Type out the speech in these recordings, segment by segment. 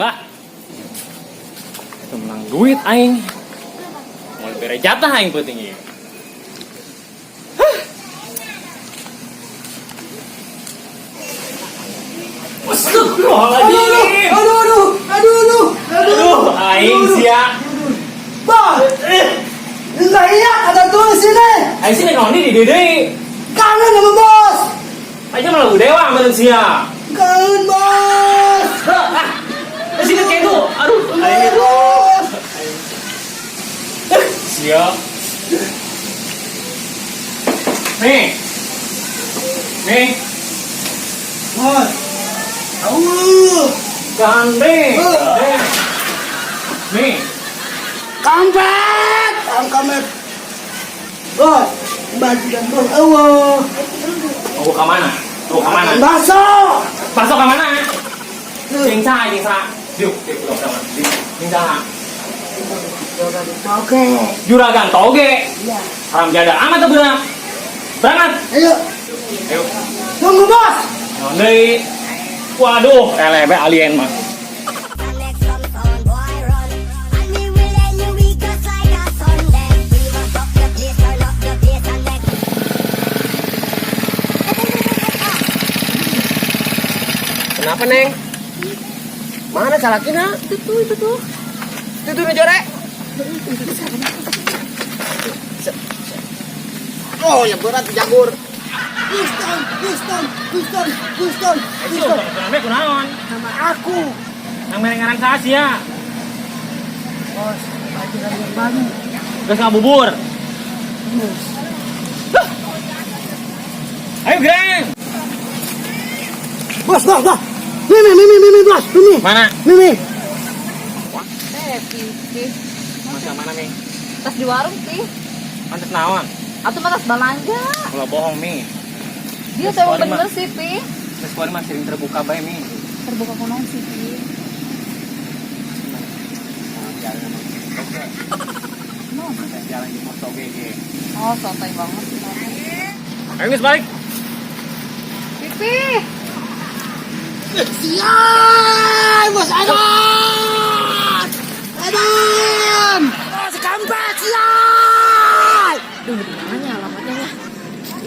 Lah. Itu menang duit aing. Mau bere jatah aing penting ieu. Astagfirullahaladzim. Aduh, aduh, aduh, aduh, aduh. Aduh, aing sia. Bang, enggak, iya, ada tuh sini. Aing sih naon di deui. Kangen sama bos. Aing mah lagu dewa meureun sia. Kangen, bos. Ah, sini kayak tuh. Aduh, aing. Bos. Sia. Nih. Nih. Bos. Aduh. Gandeng. Gandeng. Nih. Kampret. Kampret. Bos, bajikan bos. Allah. Mau ke mana? Mau ke mana? Bakso. Bakso ke mana? Jeung saha, jeung saha? Diuk, diuk, diuk, diuk. Jeung saha? Oke. Juragan toge. Iya. Haram jadah amat tuh beunang. Berangkat. Ayo. Ayo. Tunggu, bos. Naon deui? Waduh, elebe alien mah. Next from sound boy run, and we will end your week just like a Sunday. We must up the place, turn up the place, and next. Kenapa, Neng? Mana salakina? Itu tuh, itu tuh. Itu tuh jore. Oh, ya berat jagur. Houston, Houston, Houston, Houston, Ayo, Houston. kunaon kunaon? Sama aku. Nang mere ngaran saha sia? Bos, bajikan yang baru. Geus ngabubur. Bos. Ayo, Greng. Bos, bos, bos. Mimi, mimi, mimi, bos, mimi. Mana? Mimi. Eh, Pipi. Masa mana, Mi? Tas di warung sih. Pantes naon? Atau mah tas belanja. Kalau bohong, Mi. Dia Tas tuh emang warung mah. bener sih, Pi. Geus kuari mah sering terbuka bae, Mi. Terbuka kunaon sih, Pi. Jalan sama toge. No. Jalan di pos toge ge. Oh, santai banget sih. Ayo geus balik. Pipi. Sial, bos Edan. Edan. Bos kampret, sial. Duh, di mana ya alamatnya ya?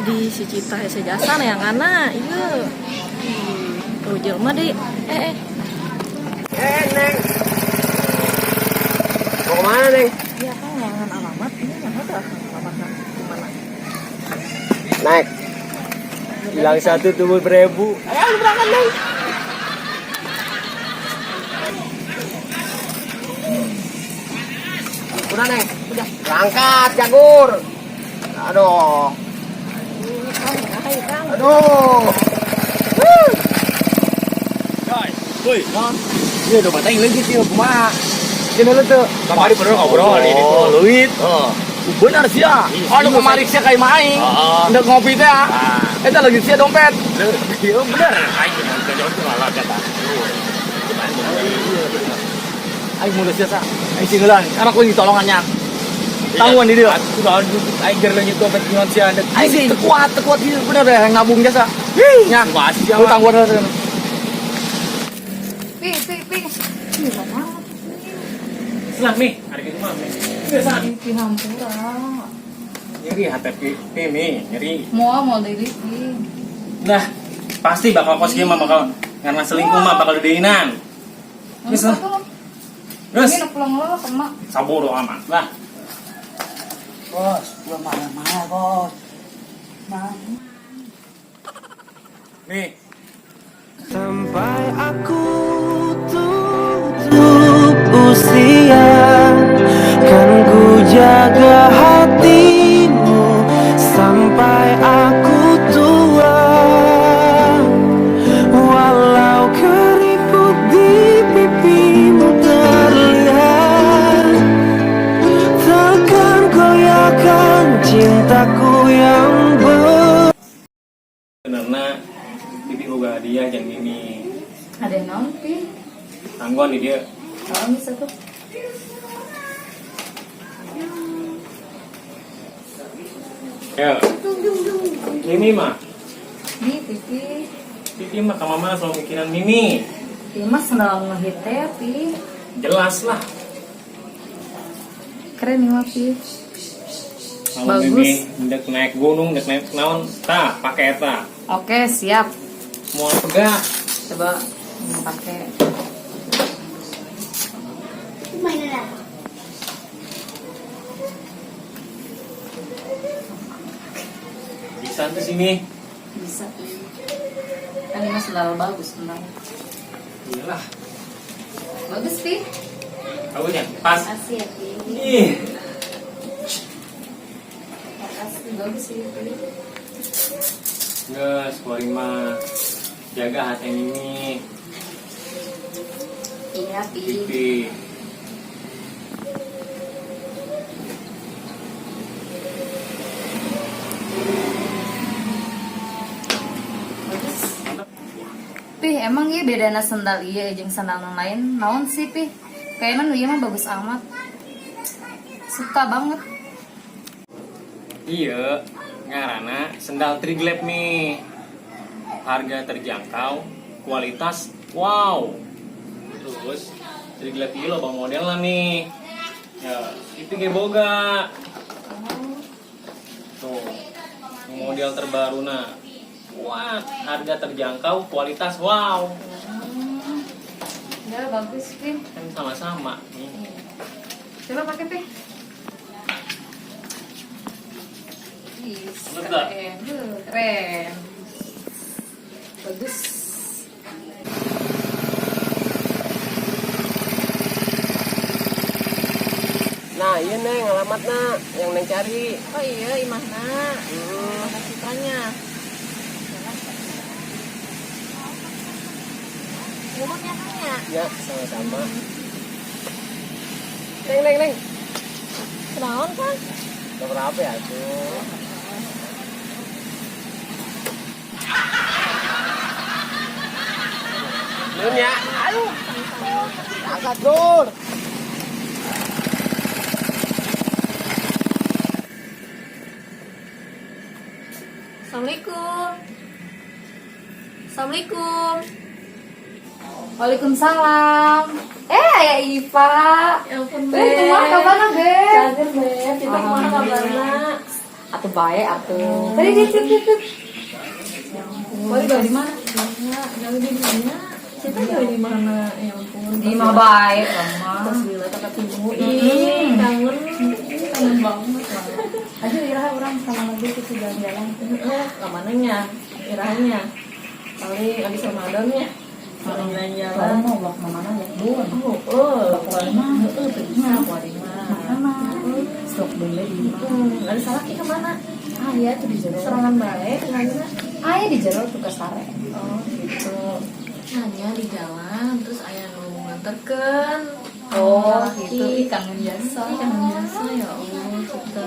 Di si Cita hese jasa yang mana? Iya. Tuh jelema deh. Eh, eh. Eh, Neng. Mau kemana, Neng? Iya, kan neangan alamat. Ini yang ada alamatnya gimana? Naik. Hilang satu tumbuh beribu. Ayo, lu berangkat, Neng. Udah, Neng. Udah. Berangkat, jagur. Aduh. Aduh. Guys, woi, non. Iya, udah batain lagi sih, kumaha. Sini lu tuh. Kamari bener ngobrol ini tuh leuit. Oh. Bener sih ya. Aduh, kemarin sih kayak main. Heeh. Udah ngopi teh ya. Ah. Eta lagi sih dompet. Iya bener. Aing jauh tuh ngalah kata. Aing mulus ya, sa. Aing singgelan. Karena aku ditolongannya. Tangguhan di dia. Udah aing ger leungit dompet gimana sih anda. Aing sih tekuat, tekuat gitu bener deh nabung jasa. Nya. Masih Lu tangguhan deh. Pi, pi, pi. Ih, lama. Selah mi, hari itu mah mi. Biasa. Pipi hampura. Nyeri hati pi, pi mi, nyeri. Mau mau dari pi. Nah, pasti bakal kos kieu mah bakal karena selingkuh mah bakal dideinan. Geus lah. Geus. Ini pulang lo ke emak. Sabodo amat lah. Bos, gua marah-marah, bos. Marah. Nih, Sampai aku tutup usia, kan ku jaga hatimu sampai aku tua. Walau keriput di pipimu terlihat, takkan goyahkan cintaku yang ber benerna Bibi boga hadiah jeung Mimi. Ada yang naon, Pi? Tangguan di dia. Kalau bisa tuh. Ya. Mimi mah, Di pipi. Bibi mah ka mama selalu mikiran Mimi. Ieu mah sendal ngehit teh, Pi. Jelas lah. Keren nih mah, Pi. Kalau Bagus. Mimi ndek naik gunung, ndek naik naon, tah pakai eta. Oke, siap. Mau pegah. Coba pakai. Bisa tuh sini. Bisa. Kan ini mah sendal bagus sendal. Iyalah. Bagus, Pi. Bagusnya pas. Makasih ya, Pi. Ih. Makasih, bagus sih, Pi. Geus, kuari mah jaga hati ini. Iya, Pi. Pipi. Bagus. Pi, emang iya bedana sendal iya jeung sendal nu lain naon sih, Pi? Kayaknya nu ieu mah bagus amat. Suka banget. Iya, ngarana sendal Triglab nih. Harga terjangkau, kualitas wow. Terus Triglab ieu loba modelna nih. Ya, itu ge boga. Tuh, model terbaru nah. Wah, harga terjangkau, kualitas wow. Ya, bagus, Pi. Kan sama-sama nih. Coba pakai, Pi. Ih, Mantap tak? keren. Keren. Bagus. Nah, iya Neng, alamatna yang Neng cari. Oh iya, imahna. Imahna Citranya. Nuhun ya, Kang ya. Ya, sama-sama. Neng, Neng, Neng. Kunaon, Kang? Nomor apa ya tuh? Nun ya, ayo. Angkat Nur. Assalamualaikum. Assalamualaikum. Waalaikumsalam. Eh, Ayah Iva. Ya ampun, Beb, kumaha kabarna, Beb? Cager, Beb. Kita kumaha kabarna? Atuh bae atuh. Tadi dia cip cip. Boleh gawe di mana? Gawe di mana? Kita gawe di mana? Ya ampun. Di mah bae, mama. Terus bila ketemu, ih, kangen. Kangen banget. Aduh, iraha urang sama lagi ke jalan-jalan. Heeh, kamananya? Irahanya. Paling abis Ramadan ya. Paling jalan-jalan. Baru mau blok mana ya, Bun? Oh, oh, Kuari mah. Heeh, teu bisa kuari mah. Mana? Stok beli di Hmm, ada salah ki kemana? Ah, iya tuh di jero. Serangan bae kemana? Ah, iya di jero tuh ke sare. Oh, gitu. Nanya di jalan, terus aya nu nganterkeun. Oh, Laki. gitu. Ih, kangen jasa. Ih, kangen jasa ya Allah, kita.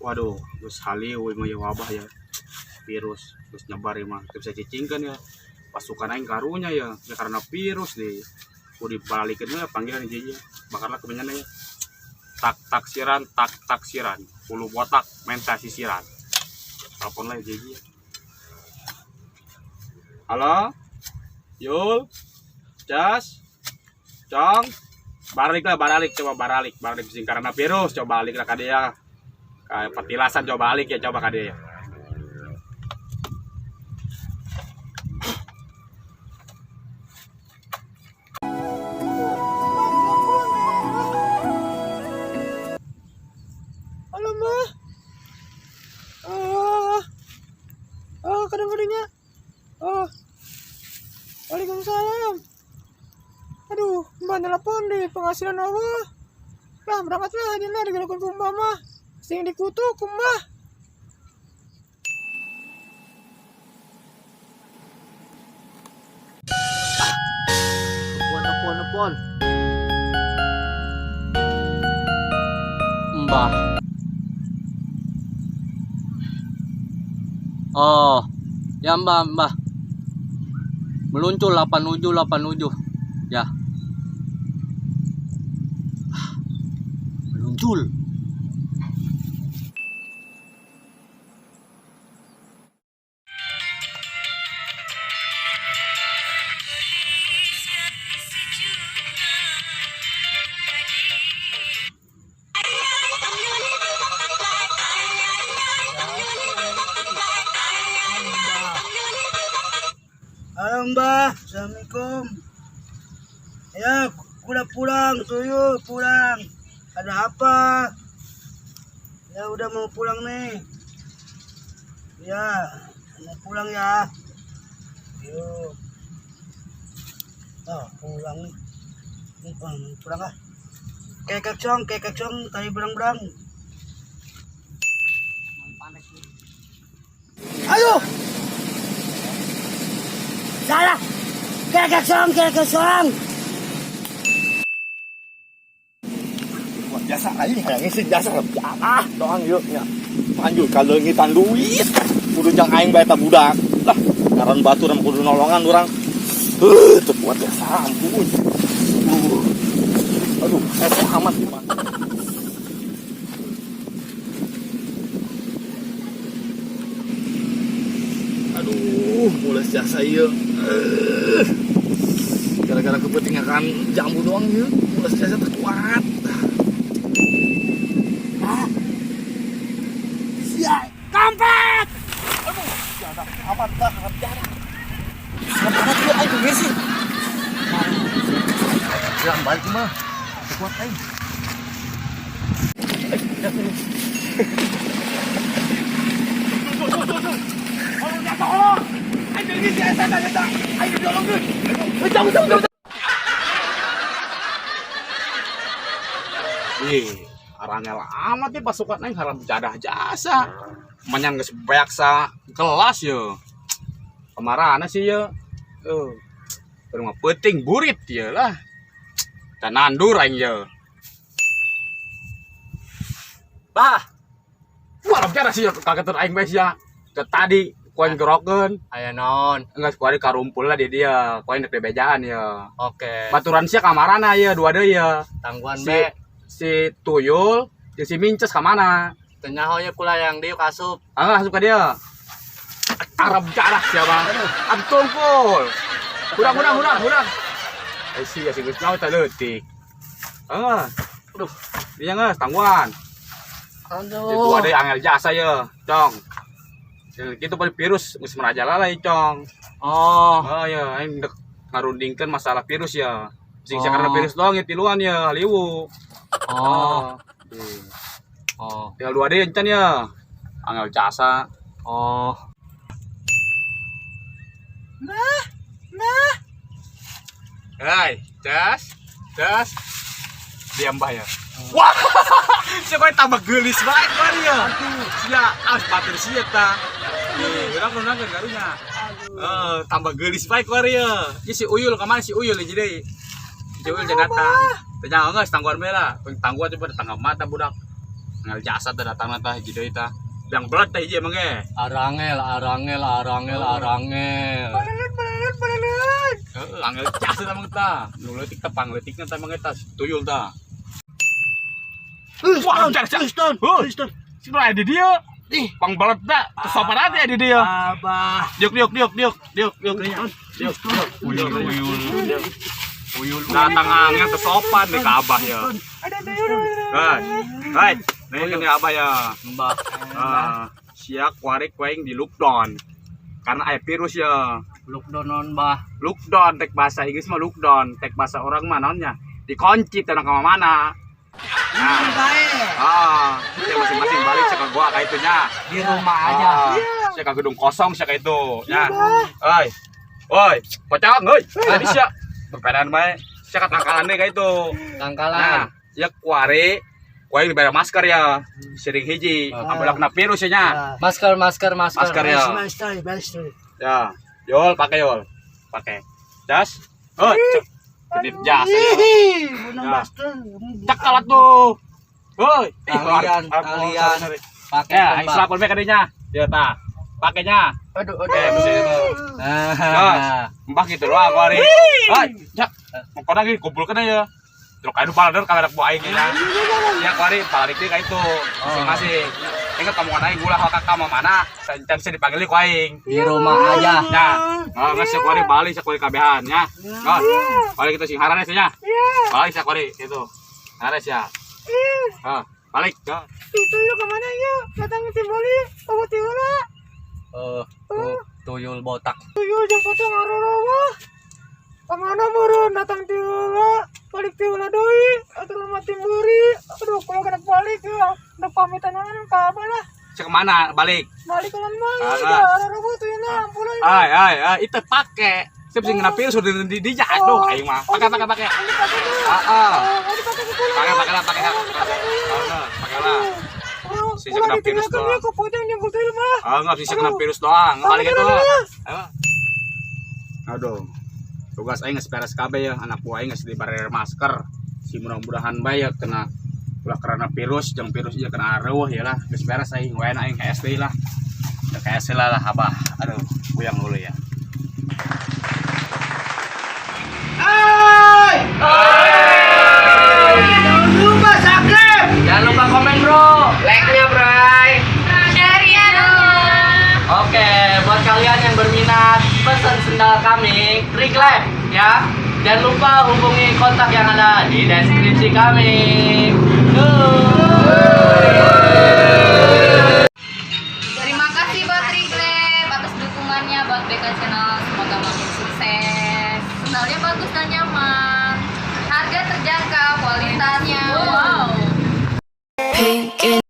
Waduh, geus halieu mah ya wabah ya. Virus geus nyebar ya mah. Teu bisa cicingkeun ya. Pasukan aing karunya ya, ya karena virus nih. Kudu dibalikeun we panggilan hiji ya. Bakarlah kemenyan ya. Tak taksiran, tak taksiran. Hulu botak menta sisiran. Telepon lah hiji ya. Halo? Yul? Jas? Cong? Balik lah, balik coba balik, balik sing karena virus, coba balik lah ka dia. Kayak petilasan coba balik ya, coba ka dia. Halo, Ma. Ah. Ah, kadang-kadangnya. Ah. Waalaikumsalam. Aduh, Mbak nelpon deh, penghasilan Allah. Lah, berangkatlah, ini lah digalakan ku Mbak mah. Sing dikutuk ku Mbah. Telepon, telepon, telepon. Mbah. Oh, ya mbah, mbah. Meluncur 87 87. Ya. Meluncul. Halo Mbah, Assalamualaikum. Ya, udah pulang, tuyul pulang. Ada apa? Ya udah mau pulang nih. Ya, mau pulang ya. Yuk. Oh, pulang nih. Pulang ah. Kekek cong, tai berang-berang. Ayo. Salah. Kekek cong, kekek cong. Biasa aja hayang sih biasa ah doang yuk nya lanjut kalau ngitan duit kudu jang aing bae ta budak lah ngaran batur mah kudu nolongan urang teu kuat biasa ampun aduh hese amat gimana. Aduh mulai jasa ieu gara-gara kepentingan jambu doang ieu mulai jasa teu kuat. Kampret! Aduh, jarak amat dah, jarak. Amat dia aing ngisi. Jalan balik mah. Kuat aing. Tolong. Aing ngisi eta eta. Aing ditolongkeun. Jauh jauh jauh. Ih, arangel amat nih pasukan aing haram jadah jasa. Menyan geus beak sa kelas yo. Kemarana sih yo. Baru mah peuting burit ye lah. Dan nandur aing ye. Bah, Wah, haram jadah sih yo kagetan aing bae sia. Ke tadi ku aing gerokeun. Aya naon? Enggak ku aing karumpul lah di dia. Ku aing dek bejaan ye. Oke. Baturan sia kamarana ye dua deui ye. Tangguhan Si be. si Tuyul jeung si Minces ka mana? Teu nyaho ye kula yang dieu kasup. Ah, asup ka dia. Arab jarah siapa? Abtungkul. Hurang hurang hurang hurang. Eh si ya si geus nyaho teh leutik. Ah. Aduh, dia geus tangguhan. Aduh. Itu ada angel jasa ye, Cong. Gitu pada virus geus merajalela ye, Cong. Oh. Oh ya, aing dek ngarundingkeun masalah virus ya. Sing Oh. karena virus doang ya tiluan ya, liwu. Oh. Oh. Oh. Tinggal dua deh encan ya. Angel jasa. Oh. Nah, nah. Hai, das, das. Diam bah ya. Wah, siapa yang tambah gelis banget bari ya. Sia, awas batur sia ta. Ih, urang urang kan karunya. Tambah gelis baik bari ya. Ini si Uyul kemana si Uyul jadi. Si Uyul jadi datang. Tanya enggak tangguhan bela. Tangguhan coba datang mata budak. Ngal jasa teh datang tah hiji deui tah. Yang berat teh hiji emang ge. Arangel, arangel, arangel, arangel. Balelet, balelet, balelet. Heeh, angel jasa tah emang tah. Nu leutik teh pangleutikna tah emang eta si Tuyul tah. Wah, cari cari. Kristen. Si ada di dia. Ih, pang belet dah. Sopan aja di dia. Abah. Diuk diuk diuk diuk diuk diuk diuk. Diuk diuk. Uyul uyul. Uyul. Datang angel tersopan nih ke abah ya. Ada ada. Hai. Hai. Nih kan abah ya. Mbah. Ah, siak warik waing di lockdown. Karena aya virus ya. Lockdown non, Bah. Lockdown tek bahasa Inggris mah lockdown, tek bahasa orang mah naonnya? Dikunci tenang ke mana. Nah, ah, dia masing-masing balik saya ke gua kayak itunya. Di rumah aja. Ah, saya ke gedung kosong saya kayak itu. Ya. Oi. Oi, pocong, oi. Tadi sia bepedan bae. Sia ke tangkalan deh kayak itu. Tangkalan. Nah, sia kuari, kuari diberi masker ya. Sering hiji, ambil kena virus ya nya. Masker, masker, masker. Masker ya. Master, master. Ya. Yol, pakai yol. Pakai. Jas. Oh, cek. Jas. Ih, bunang Ya. master. Cekalat tuh. Woi, Kalian, kalian. Pakai Ya, kan, aing Bah. selapon bae kadinya. Ya tah. Pakainya. Aduh, aduh. Eh, mesti itu. Ah. Mbah gitu doang kuari. Hoi, cek. Pokoknya gini kumpulkan aja. Terus kayak baler kalau anak buah aing ya. Ya kuari balik deui ka itu masing-masing. Ingat kamu aing ulah kakak mau mana? Can bisa dipanggil ku aing. Di rumah aja. Ya, oh, nggak siap kuari balik siap kuari kabehan ya. Nggak, balik itu sing haranes ya. Balik siap kuari itu. Haranes ya. Ah, balik. Ya. Itu yuk kemana yuk? Datang si Boli, obat tiula. Eh, tuyul botak. Tuyul jeung pocong ngarorowoh. Kemana meureun datang tiula, balik tiula deui, atau rumah timburi. Aduh, kalau kena balik ya, udah pamitan aja ka abah lah. Cek kemana? Balik. Balik ke mah, Ah, udah arorowoh tuyulna ampun. Ay, ay, ay, itu pakai. Siap sing kena virus udah di aduh aing mah. Pakai, pakai, pakai. Ini pakai dulu. Ah, ah. Oh, dipakai ke pulang. Pakai, pakai lah, pakai. Oh, dipakai dulu. Ah, pakai lah. Oh, Sisa ulah kena virus ditinggalkan doang. ya, ke pocong yang tuyul mah. Ah, enggak bisa kena virus doang. Balik itu. Ayo. Aduh. Tugas aing geus beres kabeh ya, anak buah aing geus dibarer masker. Si mudah-mudahan bae ya kena ulah karena virus, jeung virus ieu kena areuh ya lah. Geus beres aing, wae aing ka SD lah. Ya ka SD lah lah abah. Aduh, puyang dulu ya. Jangan lupa komen, bro. Like-nya, Bray. Share ya dong. Oke, buat kalian yang berminat pesan sendal kami, Trick Lab ya. Jangan lupa hubungi kontak yang ada di deskripsi kami. Duh. Terima kasih buat Triglab atas dukungannya buat BK Channel. Semoga makin sukses. Sendalnya bagus dan nyaman. Harga terjangkau, kualitasnya wow. Pink.